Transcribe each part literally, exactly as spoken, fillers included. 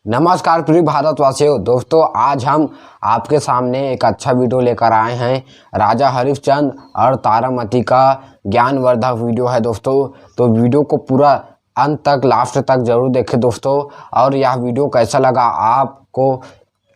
नमस्कार प्रिय भारतवासियों, दोस्तों, आज हम आपके सामने एक अच्छा वीडियो लेकर आए हैं। राजा हरिश्चंद्र और तारामती का ज्ञानवर्धक वीडियो है दोस्तों। तो वीडियो को पूरा अंत तक, लास्ट तक जरूर देखें दोस्तों। और यह वीडियो कैसा लगा, आपको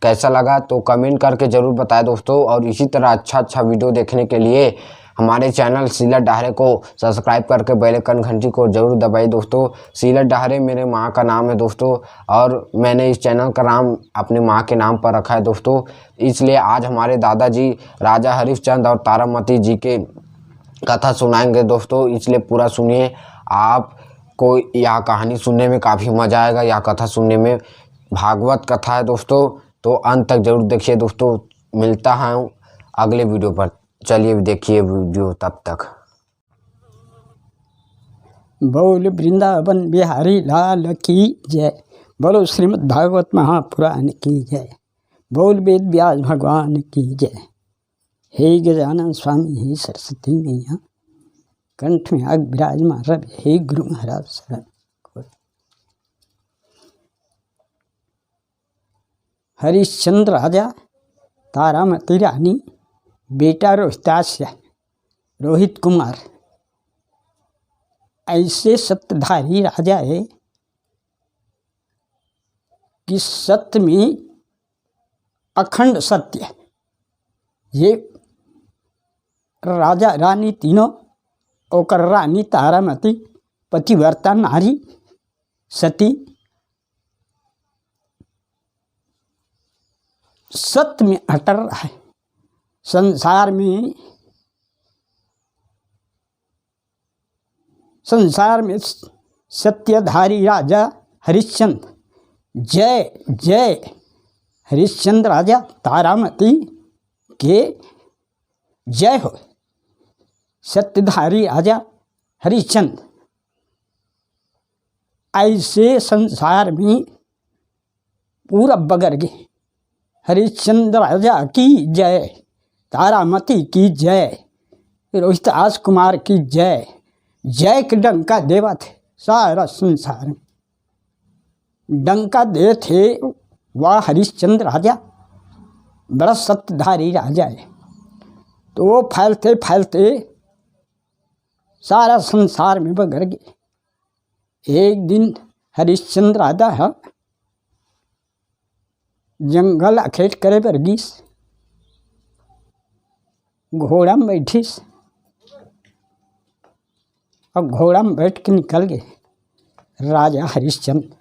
कैसा लगा तो कमेंट करके जरूर बताएं दोस्तों। और इसी तरह अच्छा अच्छा वीडियो देखने के लिए हमारे चैनल सीलट डहरे को सब्सक्राइब करके बेल आइकन घंटी को जरूर दबाइए दोस्तों। सीलट डहरे मेरे माँ का नाम है दोस्तों, और मैंने इस चैनल का नाम अपने माँ के नाम पर रखा है दोस्तों। इसलिए आज हमारे दादाजी राजा हरिश्चंद्र और तारामती जी के कथा सुनाएंगे दोस्तों, इसलिए पूरा सुनिए। आपको यह कहानी सुनने में काफ़ी मज़ा आएगा। यह कथा सुनने में, भागवत कथा है दोस्तों, तो अंत तक जरूर देखिए दोस्तों। मिलता है अगले वीडियो पर। चलिए देखिए वीडियो, तब तक। बोल वृंदावन बिहारी लाल की जय, बोलो श्रीमद् भागवत महापुराण की जय, बोल वेद व्यास भगवान की जय। हे गजानन स्वामी, हे सरस्वती मैया, कंठ में आग विराजमान रवि, हे गुरु महाराज शरण। हरिश्चंद्र राजा, तारामती रानी, बेटा रोहिताश, रोहित कुमार, ऐसे सत्यधारी राजा है कि सत्य में अखंड सत्य। ये राजा रानी तीनों, ओकर रानी तारामती, पतिव्रता नारी सती, सत्य में अटल रहे। संसार में, संसार में सत्यधारी राजा हरिश्चंद्र, जय जय हरिश्चंद्र राजा तारामती के जय हो। सत्यधारी राजा हरिश्चंद्र ऐसे संसार में पूरा बगर गे। हरिश्चंद्र राजा की जय, तारामती की जय, रोहिताश कुमार की जय। जय के डंका देवत हे सारा संसार में। डंका देत हे, वाह हरिश्चंद्र राजा, बड़ा सत्यधारी राजा है। तो वो फैलते फैलते सारा संसार में बगर गे। एक दिन हरिश्चंद्र राजा ह जंगल अखेट करे बर गिस, घोड़ा में बैठिस, अब घोड़ा में बैठ के निकल गे राजा हरिश्चंद्र।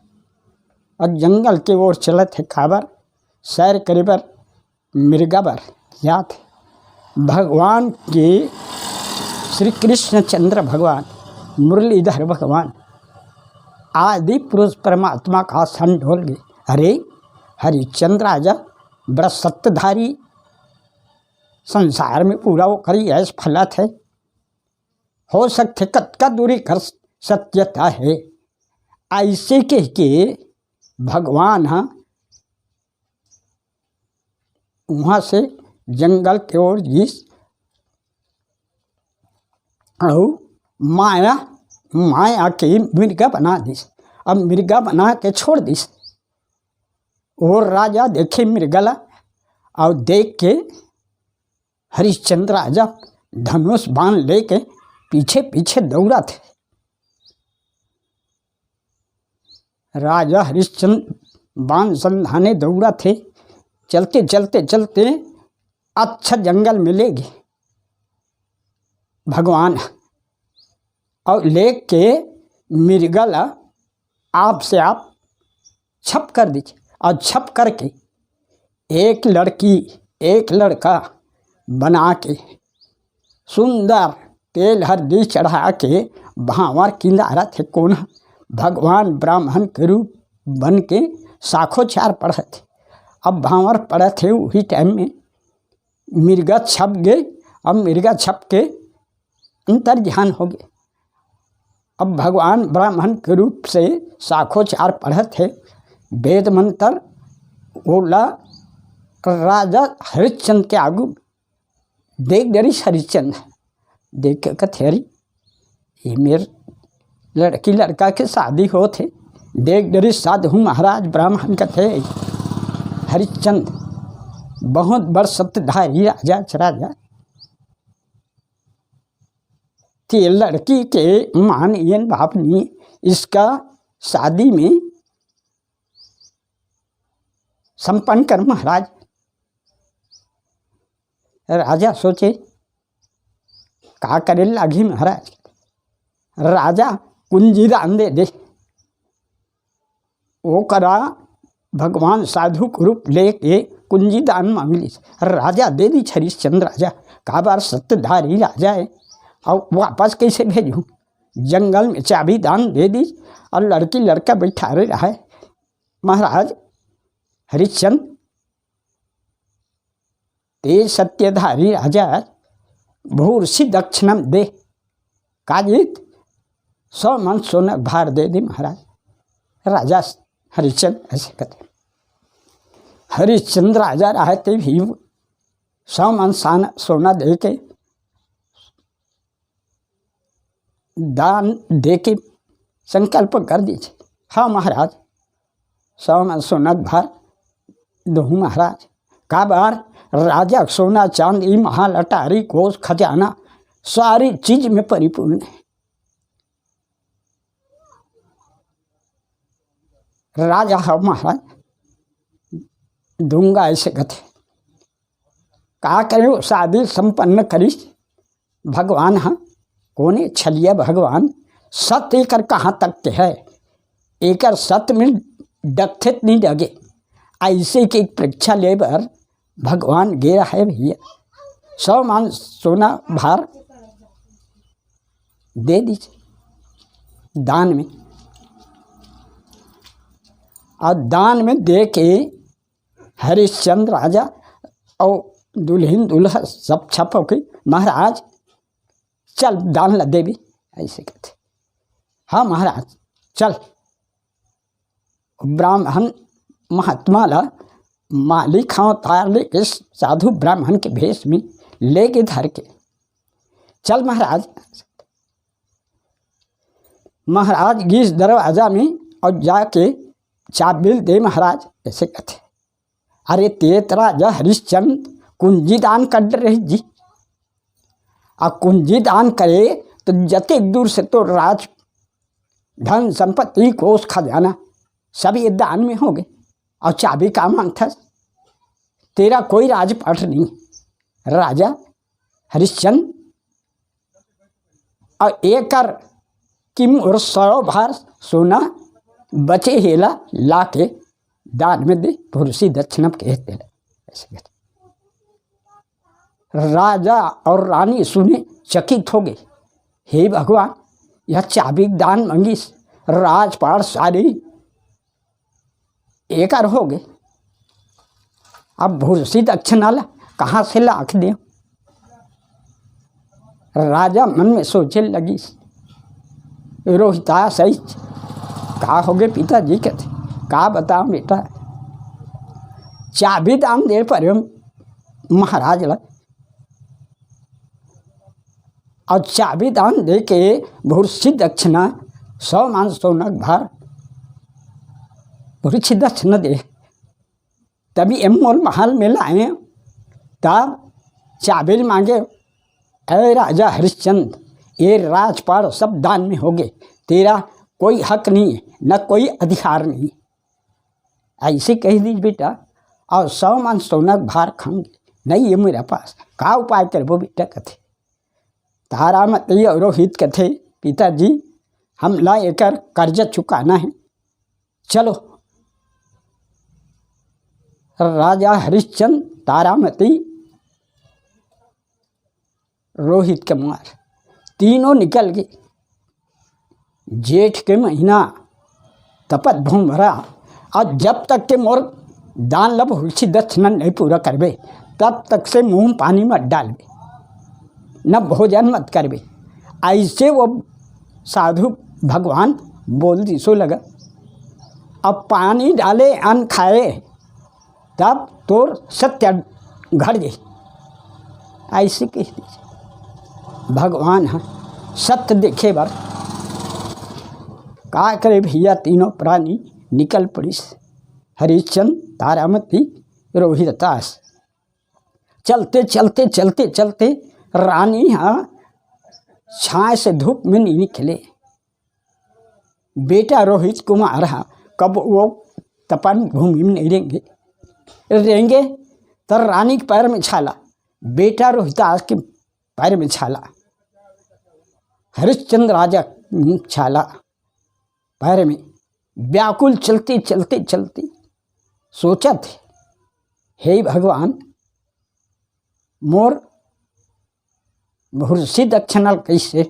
अब जंगल के ओर चलत हे, काबर? सैर करे बर, मिर्गा बर। याद हे, भगवान के, श्री कृष्णचंद्र भगवान, मुरलीधर भगवान, आदि पुरुष परमात्मा का आसन डोल गे। अरे, हरिश्चंद्र राजा बड़ा सत्यधारी, संसार में पूरा ओकर यश फैलत हे, हो सकथे कतका दूरी कर सत्यता हे। ऐसे कह के भगवान ह वहां से जंगल के ओर गिस, अउ माया, माया के मिर्गा बना दिस। अब मिर्गा बना के छोड़ दिस। वो राजा देखे मिर्गा ला, अउ देख के हरिश्चंद्र राजा धनुष बाण लेके पीछे पीछे दौड़त हे। राजा हरिश्चंद्र बाण संधाने दौड़त हे। चलते चलते चलते अच्छा जंगल में ले गे भगवान, अउ लेके मिर्गा ला आप से आप छप कर दीस, अउ छप करके एक लड़की, एक लड़का बना के सुंदर तेल हरदी चढ़ा के भांवर किंदारत हे। कोन ह? भगवान ब्राह्मण के रूप बन के साखोचार पढ़त हे। अब भांवर पढ़त हे, उही टाइम में मिर्गा छप गे। अब मिर्गा छप के अंतर ध्यान हो गे। अब भगवान ब्राह्मण के रूप से साखोचार पढ़त हे, वेद मंत्र ओला राजा हरिश्चंद्र के आगू देख डरिस हरिश्चंद्र। देख के कथे, "अरे, ये मेर लड़की लड़का के शादी होत हे, देख डरे साधु महाराज ब्राह्मण कथे, हरिश्चंद बहुत बड़ सत्यधारी राजा च राजा, ते लड़की के मान एन बाप नी, इसका शादी में संपन्न कर महाराज। राजा सोचे, का करे लागी महाराज? राजा कुंजी दान दे दे। ओकरा भगवान साधु के रूप लेके कुंजी दान मांग ली। राजा दे दी हरिश्चंद्र राजा, काबर सत्यधारी राजा है, और वापस कैसे भेजूं? जंगल में चाबी दान दे दी और लड़की लड़का बैठा रहे रहा है। महाराज हरिश्चंद्र, ते सत्यधारी राजा, भूर्सी दक्षिणम दे। काजित सौ मन सोना भार दे दे महाराज। राजा हरिश्चंद्र ऐसे कहते। हरिश्चंद्र राजा रहते भी सौ मन सान-, सोना दे के, दान दे के संकल्प कर दीजिए। हाँ महाराज, सौ मन सोना भार दूँ महाराज। काबर राजा सोना चांदी महल अटारी कोष खजाना सारी चीज में परिपूर्ण है। राजा ह महाराज दूंगा ऐसे कथे। का करे, शादी संपन्न करिस भगवान ह। कोने छलिया भगवान, सत एकर कहाँ तक के है, एकर सत में डकथे त नहीं डगे। ऐसे के परीक्षा ले बर भगवान गे रहे भैया, सौ मन सोना भार दे दीजिए दान में। और दान में दे के हरिश्चंद्र राजा और दुल्हन दूल्हा सब छप होके, महाराज चल दान ला देवी, ऐसे कहते। हाँ महाराज चल। ब्राह्मण महात्मा ला मालिक हाँ तार लेके साधु ब्राह्मण के भेष में लेके धर के चल महाराज। महाराज गिस दरवाजा में और जाके चाबिल दे महाराज, ऐसे कहते। अरे ते त राजा हरिश्चंद कुंजी दान कर रहे जी, आ कुंजी दान करे तो जतेक दूर से तो राज धन संपत्ति कोष खजाना सब ये दान में हो गए, और चाबी का मांगथस? तेरा कोई राजपाट नहीं। राजा हरिश्चंद, और एकर कि मोर सौ भार सोना बचे हेला लाके दान में दे, भूर्सी दक्षिणम के तेला। ऐसे कहते। राजा और रानी सुने, चकित हो गए। हे भगवान, यह चाबी दान मंगिस, राजपाट सारी एकर हो गए। अब भूर्सी दक्षिणा ला कहाँ से लाख दे? राजा मन में सोचे लगिस, रोहिता सही का हो गए पिताजी के? का बताओ बेटा, चाबी दान दे परे महाराज ला। और चाबी दान दे के भूर्सी दक्षिणा सौ मन सोना भार भूर्सी दक्षिणा दे। तभी एम मोल महल में लाए, तब चाबिल मांगे, "ऐ राजा हरिश्चंद, ये राजपाट सब दान में हो गए, तेरा कोई हक नहीं है, न कोई अधिकार नहीं।" ऐसे कह दीजिए बेटा, और सौ मन सोना भार खाऊंगे, नहीं है मेरे पास, का उपाय करबो बेटा? कथे तारामती और रोहित कथे, "पिताजी, हमला एकर कर्जा चुकाना है, चलो।" राजा हरिश्चंद, तारामती, रोहित के मार तीनों निकल गए। जेठ के महीना तपत भूमरा, और जब तक के मोर दान लब हुलसी दक्षिणा नहीं पूरा करबे, तब तक से मुंह पानी मत डालबे, न भोजन मत करबे। ऐसे वो साधु भगवान बोल दिसो लगा, "अब पानी डाले अन्न खाए, तब तोर सत्य घर जे।" ऐसे कह दीजिए। भगवान ह सत्य देखे बर का करे भैया, तीनों प्राणी निकल पड़िस, हरिश्चंद, तारामती, रोहितास। चलते चलते चलते चलते रानी हा छाँय से धूप में नहीं निकले। बेटा रोहित कुमार हा कब वो तपन भूमि में नहीं रेंगे, रेंगे तो रानी के पैर में छाला, बेटा रोहितास के पैर में छाला, हरिश्चंद्र राजा के छाला पैर में। व्याकुल चलते चलते चलते सोचत हे, हे भगवान, मोर भुरसी दक्षिणा ल कइसे?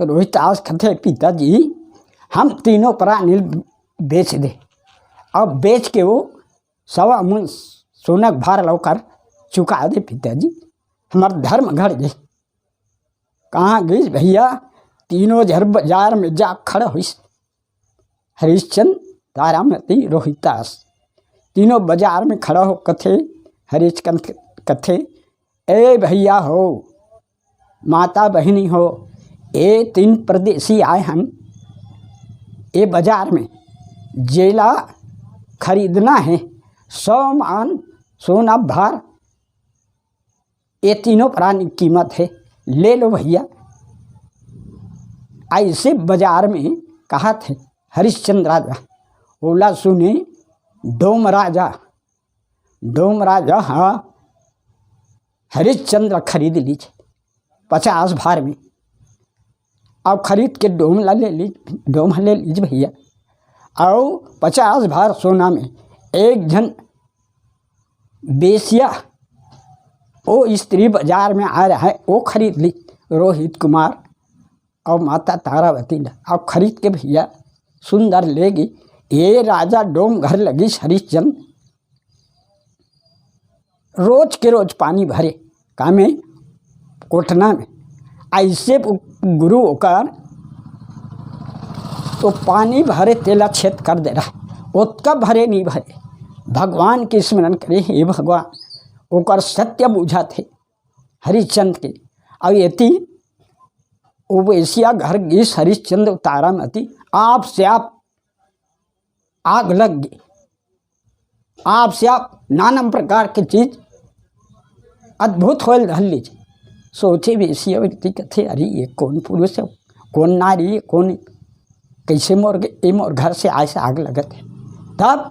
रोहितास कथे, पिताजी, हम तीनों प्राणी ल बेच दे, अब बेच के वो सवा मन सोना के भार ल ओकर चुका दे पिताजी, हमर धर्म घट जाही। कहाँ गइस भैया? तीनों झर बाजार में जा खड़ा होइस। हरिश्चंद, तारामती, रोहितास, तीनों बाजार में खड़ा हो कथे, हरिश्चंद कथे, ए भैया हो, माता बहिनी हो, ए तीन परदेसी आए हन ए बाजार में, जेला खरीदना हे, सौ मन सोना भार, ए तीनों प्राणी कीमत हे, ले लो भैया। अइसे बाजार में कहत हे हरिश्चंद राजा, ओला सुने डोम राजा, डोम राजा हा हरिश्चंद खरीद लीज पचास भार में। अब खरीद के डोम ला ले लीज, डोम ह ले लीज भैया। अउ पचास भार सोना में एक झन बेसिया, ओ स्त्री बाजार में आ रहा है, वो खरीद ली रोहित कुमार और माता तारावती ला। अब खरीद के भैया सुंदर लेगी। ये राजा डोम घर लगिस हरिश्चंद, रोज के रोज पानी भरे, कामे कोटना में। अइसे गुरु ओकर तो पानी भरे तेला छेद कर दे रहा, ओतका भरे नहीं भरे। भगवान के स्मरण करे, हे भगवान, ओकर सत्य बुझात हे हरिश्चंद के। अब एती उबेसिया घर गिस हरिश्चंद तारामती, आप से आप आग लग गई। आप से आप नाना प्रकार के चीज अद्भुत होल धर लीज। सोचे बेसी व्यक्ति कथे, अरे ये कौन पुरुष है, कौन नारी है, कौन, कैसे मोर, ये मोर घर से ऐसे आग लगत है। तब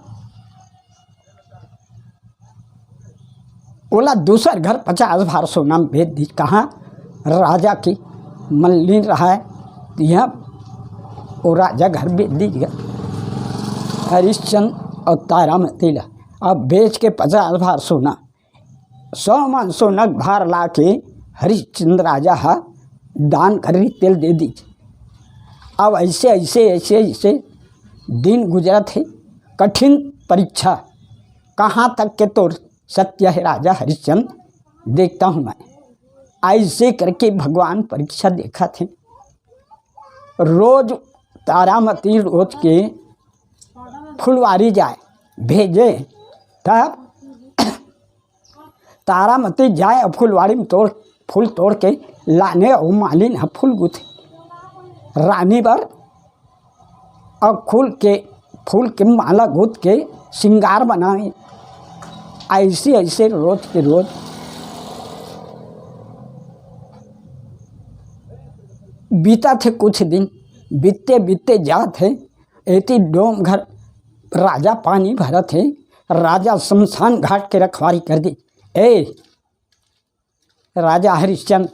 ओला दूसर घर पचास भार सोना में बेच दी। कहाँ? राजा की मल्लिन रहा है, यहाँ वो राजा घर बेच दीजिएगा। हरिश्चंद और तारामती ला अब बेच के पचास भार सोना, सौ मन सोना भार ला के हरिश्चंद राजा हा दान करी, तेल दे दीजिए। अब ऐसे ऐसे ऐसे ऐसे दिन गुजरत है, कठिन परीक्षा, कहाँ तक के तोर सत्य है राजा हरिश्चंद, देखता हूँ मैं। ऐसे करके भगवान परीक्षा देखत हे। रोज तारामती रोज के फुलवारी जाए भेजे, तब तारामती जाए और फुलवारी में तोड़, फूल तोड़ के लाने, और मालिन ह फूल गुथे रानी बर, और फूल के, फूल के माला गुथ के श्रृंगार बनावे। ऐसे ऐसे रोज के रोज बीतत हे कुछ दिन, बीतते बीतते जात हे। एती डोम घर राजा पानी भरत हे। राजा शमशान घाट के रखवारी कर दी। ए राजा हरिश्चंद,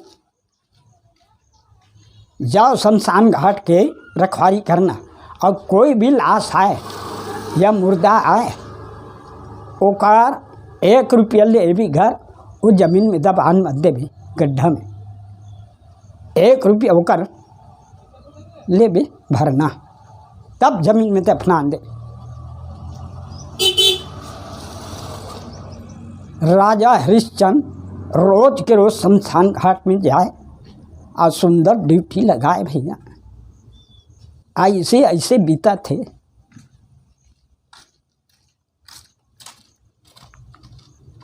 जाओ शमशान घाट के रखवारी करना, और कोई भी लाश आए या मुर्दा आए, ओकर एक रुपया ले भी घर, वो जमीन में दबान मत देबे, गड्ढा में एक रुपया ओकर लेबे भरना, तब जमीन में दफनान दे। राजा हरिश्चंद रोज के रोज शमशान घाट में जाए और सुंदर ड्यूटी लगाए भैया। ऐसे ऐसे बीतत हे।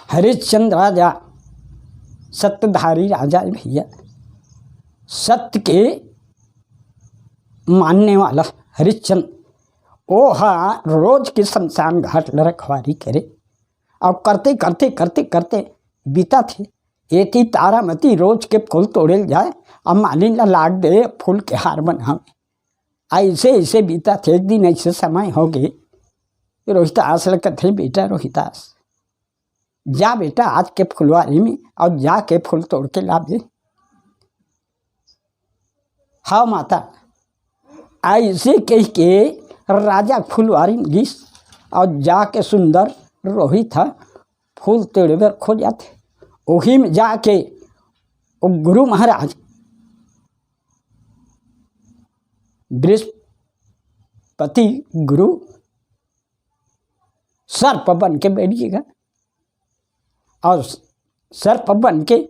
हरिश्चंद राजा सत्यधारी राजा है भैया, सत्य के मानने वाला हरिश्चंद, वो हा रोज के शमशान घाट ल रखवारी करे। और करते, करते, करते, करते बीता थे। एती तारामती रोज के फूल तोड़े ल जाए, अब मालिन ला लाग दे, फूल के हार बनावे। ऐसे, ऐसे बीता थे। एक दिन ऐसे समय हो गए, रोहितास ल कथे, "बेटा रोहितास, जा बेटा आज के फुलवारी में और जाके फूल तोड़ के ला दे।" "हाँ माता।" ऐसे कह के राजा फुलवारी में गिस और जाके सुंदर रोहित ह फूल तोड़े बर खोजत हे। ओही में जाके वो गुरु महाराज बृहस्पति गुरु सर्प बन के बैठ गए। और सर्प बन के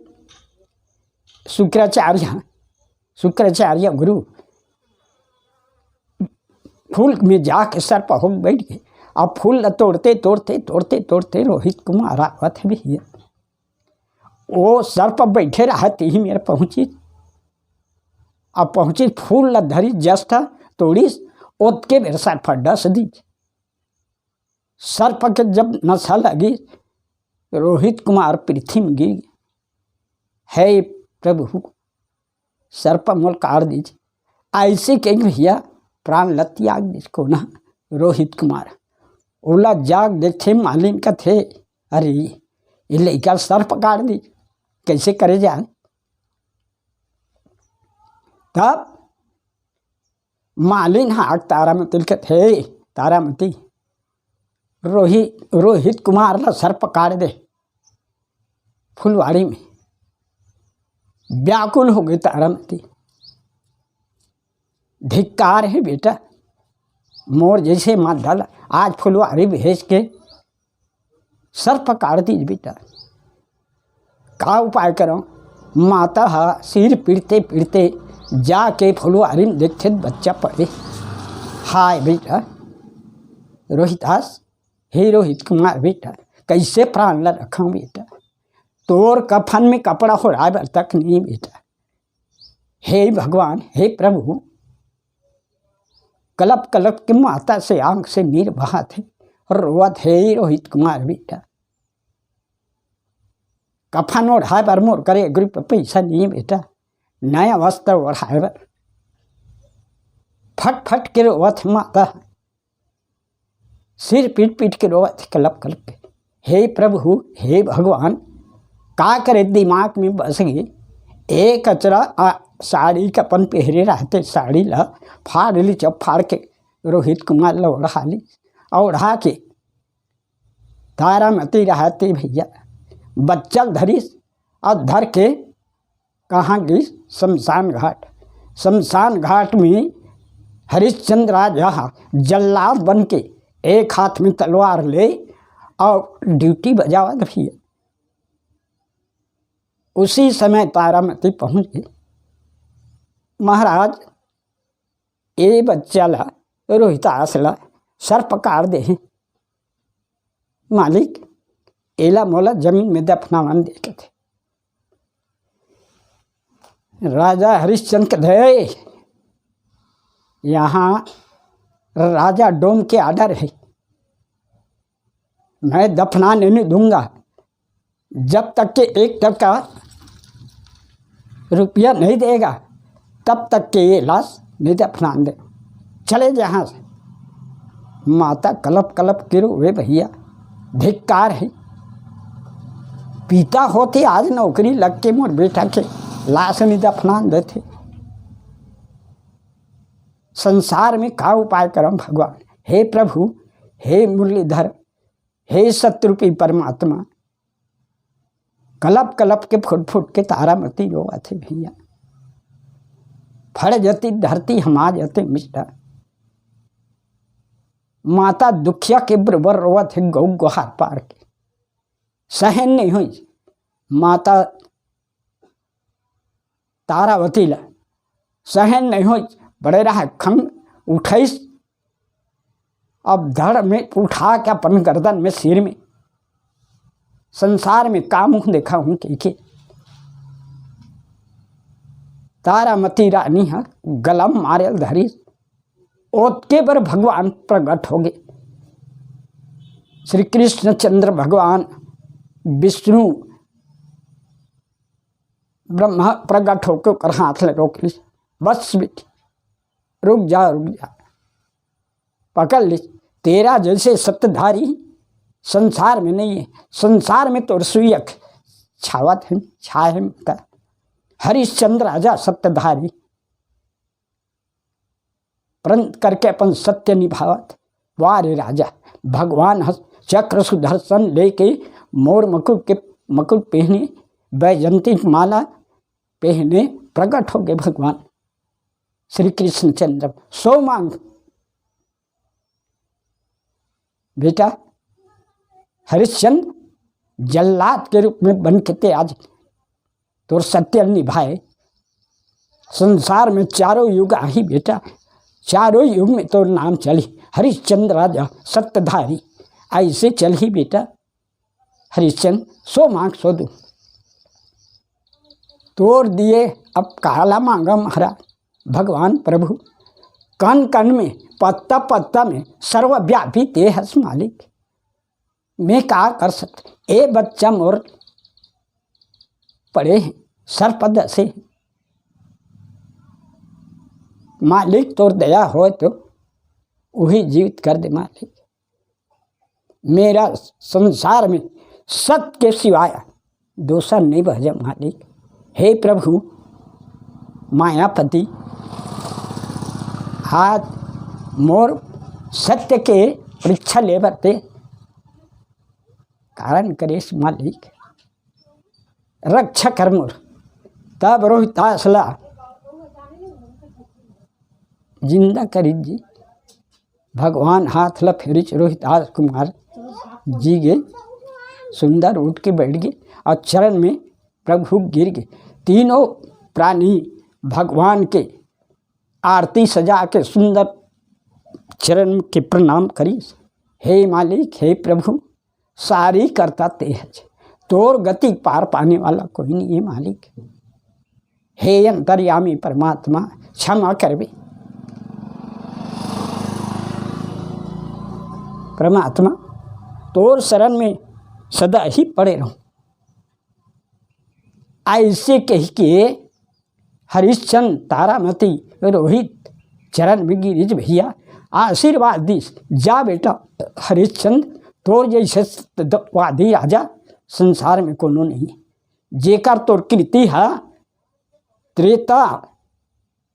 शुक्राचार्य, शुक्राचार्य गुरु फूल में जाके सर्प हो बैठ गए। अब फूल ल तोड़ते, तोड़ते, तोड़ते, तोड़ते रोहित कुमार आवत हे भैया। वो सर्प बैठे रहत ही मेर पहुँचिस। अब पहुँचिस, फूल ल धरिस, जस तोड़िस, ओतके बेर सर्प डस दिस। सर्प के जब नसा लगिस, रोहित कुमार पृथ्वी में गिर गे। "हे प्रभु, सर्प मोला काट दिस।" ऐसे कह के भैया प्राण ल त्याग दिस। कोन ह? रोहित कुमार। ओला जाके देखथे, मालिन कथे, "अरे, ये लइका ल सर्प काट दिस, कैसे करे जाए?" तब मालिन ह तारामती ल कथे, "हे तारामती, रोहि-, रोहित कुमार ल सर्प काट दे फुलवारी में।" व्याकुल हो गई तारामती। "धिक्कार हे बेटा, मोर जैसे माता ल आज फुलवारी भेज के सर्प काट दिस बेटा, का उपाय करंव?" माता ह सिर पीटते पीटते जाके फुलवारी में देखथे त बच्चा पड़े। "हाय बेटा रोहितास, हे रोहित कुमार बेटा, कैसे प्राण ल रखंव बेटा, तोर कफन में कपड़ा ओढ़ाए बर तक नहीं बेटा। हे भगवान, हे प्रभु, कलप कलप के माता से आंख से नीर बहात हे, रोवत हे रोहित कुमार बेटा। कफन ओढ़ाए बर मोर करा एक रुपया पैसा नहीं बेटा, नया वस्त्र ओढ़ाए बर।" फट फट के रोवत हे माता, सिर पीट पीट के रोवत हे कलप कलप के। हे प्रभु, हे भगवान, का करे, दिमाग में बस गे। एक अचरा आ, साड़ी के अपन पहरे रहते, साड़ी ला फाड़ लिस, फाड़ के रोहित कुमार ला ओढ़ा लिस, और ओढ़ा के तारामती रहते भैया बच्चा ल धरिस और धर के कहाँ गिस? शमशान घाट। शमशान घाट में हरिश्चंद्र राजा ह जल्लाद बन के एक हाथ में तलवार ले और ड्यूटी बजावत भैया। उसी समय तारामती पहुँच गई। महाराज, ए बच्चा ला, रोहितास ला सर्प काट दे हे। मालिक, एला मोला जमीन में दफनावन दे कथे। राजा हरिश्चंद्र कथे, "यहाँ राजा डोम के आर्डर हे, मैं दफनाने नहीं दूंगा। जब तक के एक टका रुपया नहीं देगा, तब तक के ये लाश नहीं दफनान दे। चले जा यहाँ से।" माता कलप कलप के रोवे, "भैया, धिक्कार हे। पिता होते आज नौकरी लग के मोर बेटा के लाश नहीं दफनान देथे। संसार में का उपाय करम भगवान? हे प्रभु, हे मुरलीधर, हे सतरूपी परमात्मा।" कलप कलप के फुट फुट के तारामती रोवत हे भैया। फट जती धरती हमा जते मिट्टा। माता दुखिया के बरोबर रोवत हे गौ गुहार पार के। सहन नहीं होइस माता तारावती ला, सहन नहीं होइस, बड़े रहा खंग उठाइस। अब धड़ में उठा के अपन गर्दन में, सिर में, संसार में का मुँह देखाहूँ कहिके तारामती रानी ह गला म मारे ल धरिस। ओतके बर भगवान प्रगट होगे। श्री कृष्णचंद्र भगवान विष्णु ब्रह्मा प्रगट होके ओकर हाथ ल रोक लिस। बस बेटी, रुक जा, रुक जा, पकड़ लिस। तेरा जैसे सत्ताधारी संसार में नहीं है। संसार में तो रसोई अक छावत है, छाए है, मतलब हरिश्चंद्र राजा सत्ताधारी, प्रण करके अपन सत्य निभावत। वाह रे राजा, भगवान ह चक्र सुदर्शन लेके मोर मकुट के, मकुट पहने, बैजंती माला पहने प्रकट होगे भगवान श्री कृष्णचंद्र। सो मांग बेटा, हरिश्चंद्र जल्लाद के रूप में बन के ते आज तोर सत्य निभाए। संसार में चारों युग आही बेटा, चारों युग में तोर नाम चली, हरिश्चंद्र राजा सत्ताधारी, ऐसे चलही बेटा। हरिश्चंद्र सो मांग सो दू। तोर दिए अब काला मांगा महाराज। भगवान प्रभु कण कण में, पत्ता पत्ता में सर्वव्यापी ते हस मालिक। मैं का कर सकत? ए बच्चा मोर पड़े हे, सर्प दसे। मालिक तोर दया होय तो उही जीवित कर दे मालिक। मेरा संसार में सत के सिवाय दूसर नहीं बहे मालिक। हे प्रभु मायापति, आज मोर सत्य के परीक्षा ले बर ते कारण करेस मालिक, रक्षा कर मोर। तब रोहितास ला जिंदा करी जी। भगवान हाथ ला फेरिस, रोहितास कुमार जी गे, सुंदर उठ के बैठ गे और चरण में प्रभु गिर गे। तीनों प्राणी भगवान के आरती सजा के सुंदर चरण के प्रणाम करिस। हे मालिक, हे प्रभु, सारी करता ते हस, तोर गति पार पाने वाला कोई नहीं है मालिक। हे अंतर्यामी परमात्मा, क्षमा करबे। परमात्मा, तोर शरण में सदा ही पड़े रहूं। ऐसे कह के हरिश्चंद, तारामती, रोहित चरण में गिरिस भैया, आशीर्वाद दिस, जा बेटा हरिश्चंद, तोर जैसे सत्यवादी राजा संसार में कोनो नहीं, जेकर तोर कीर्ति ह त्रेता,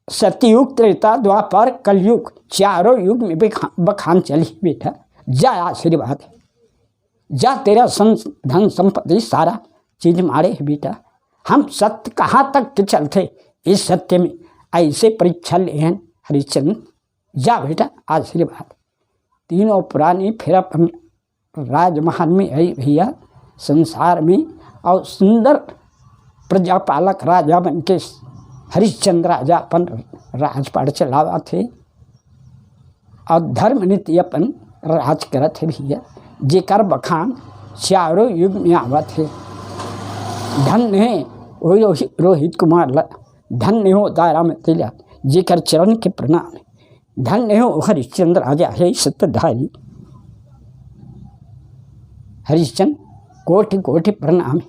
सतयुग, त्रेता, द्वापर, कलयुग, चारों युग में बखा-, बखान चली बेटा, जा आशीर्वाद, जा तेरा सं-, धन संपत्ति सारा चीज माड़े है बेटा। हम सत्य कहाँ तक के चलथे, इस सत्य में ऐसे परीक्षा ले हैं हरिश्चंद, जा बेटा आशीर्वाद। तीनों प्राणी फिर अपन राजमहल में आई भैया संसार में, और सुंदर प्रजापालक राजा बन के हरिश्चंद राजा अपन राजपाट चलावत हे और धर्म नीति अपन राज करत हे भैया, जेकर बखान चारों युग में आवत हे। धन्य हे वो रोहि-, रोहित कुमार ला, धन्य हो तारामती ला, जेकर चरण के प्रणाम हे। धन्य हो हरिश्चंद्र राजा हे सतधारी। हरिश्चंद्र कोटि कोटि प्रणाम।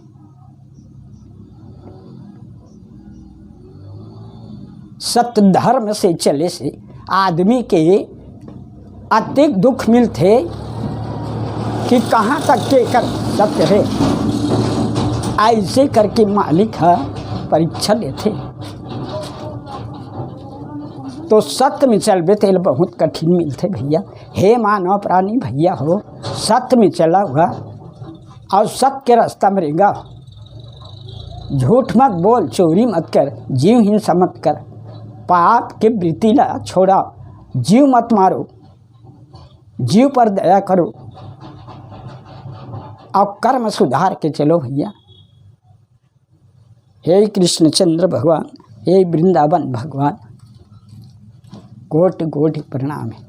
सत धर्म से चले से आदमी के अतेक दुख मिलथे कि कहाँ तक के कर सत्य हे। ऐसे करके मालिक ह परीक्षा लेथे। तो सत्य में चलबे तेला बहुत कठिन मिलथे भैया। हे मानव प्राणी भैया हो, सत्य में चला हुआ और सत्य के रास्ता में रेंगा। झूठ मत बोल, चोरी मत कर, जीव हिंसा मत कर, पाप के वृत्ति ला छोड़ा, जीव मत मारो, जीव पर दया करो और कर्म सुधार के चलो भैया। हे कृष्णचंद्र भगवान, हे वृंदावन भगवान, कोटि कोटि प्रणाम हे।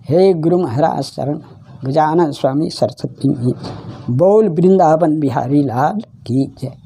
हे गुरु महाराज शरण, गजानन स्वामी सरस्वती जी, बोल वृंदावन बिहारी लाल की जय।